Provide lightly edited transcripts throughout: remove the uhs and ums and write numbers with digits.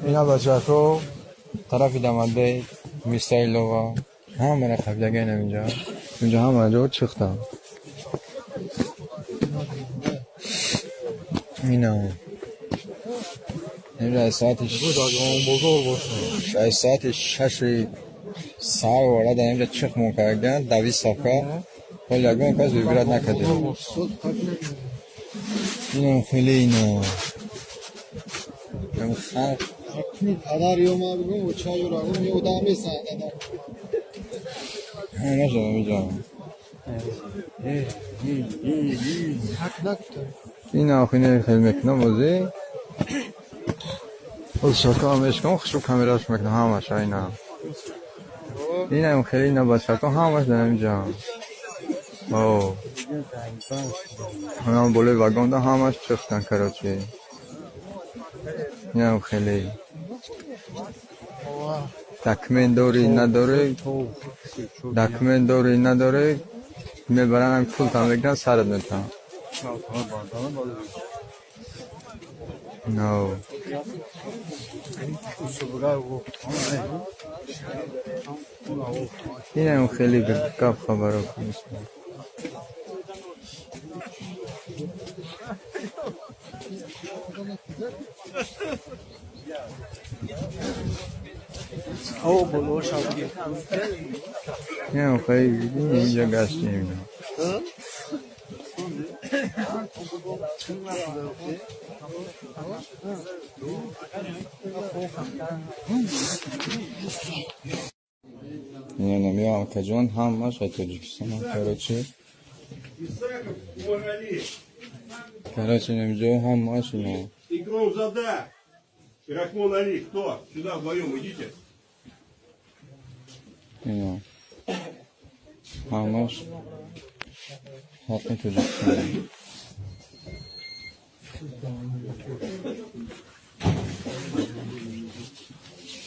Ина бачаҳо тарафи дамаде Мисаилова ҳамара қабидагаинам инҷа. Инҷа ҳама ҷо чихтам. Ина. Инҷа соати 6 сар вора дар инҷа чих мон кардан, дави сафка. Ҳол ягон кас вибрат накардем. Ина хеле ина. Халқ падар ё ман бигӯм чаю рагум ё одам нестанд. Нашавам инҷа. Ина охине хел мекунам бозӣ. Боз шакаам мешкам, хушрӯ камераш мекунам ҳамаша ина. Инам хеле ина бачаҳо ҳамаш дар инҷа. О. Ҳамам болои вагонда ҳамаш чихтан, короче. Инам хеле. Документ дорӣ надорӣ, документ дорӣ надорӣ, мебаранд пултан мегиранд, сарат метаванд. No. Инам хеле гап хабаро кунистам. Инам хеле инҷа гаштем. Ина намеям акаҷон ҳамаш аз Тоҷикистон, короче. Короче, инҷо ҳамаш ина. Икромзода, Рахмон Али, кто? Сюда вдвоем идите. Ина. Ҳамаш халқи Тоҷикистон.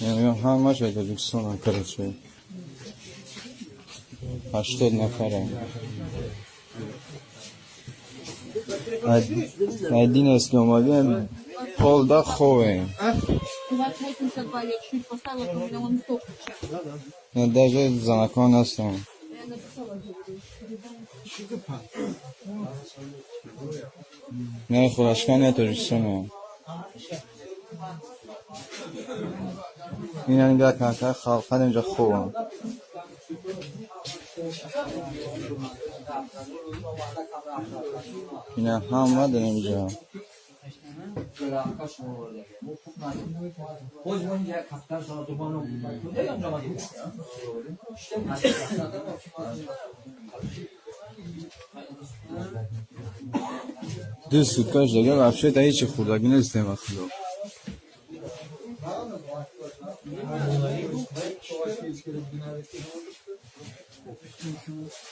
Яъне ҳамаш аз Тоҷикистон, короче. 80 нафара. Один аст омадем, полда ховем. 2082 я чуть поставила, то у меня он сток. Даже занакон ҳастам. Я написала. Не хурашкани Тоҷикистон. Ина нигоҳ кун, халқа инҷа хобам. Ина ҳама дар инҷа. Ду суткаш дага вообще да ҳечи хӯрдагӣ нестем ахло.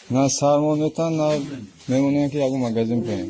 На сармон метан, на мемонем ки ягон магазин бироем.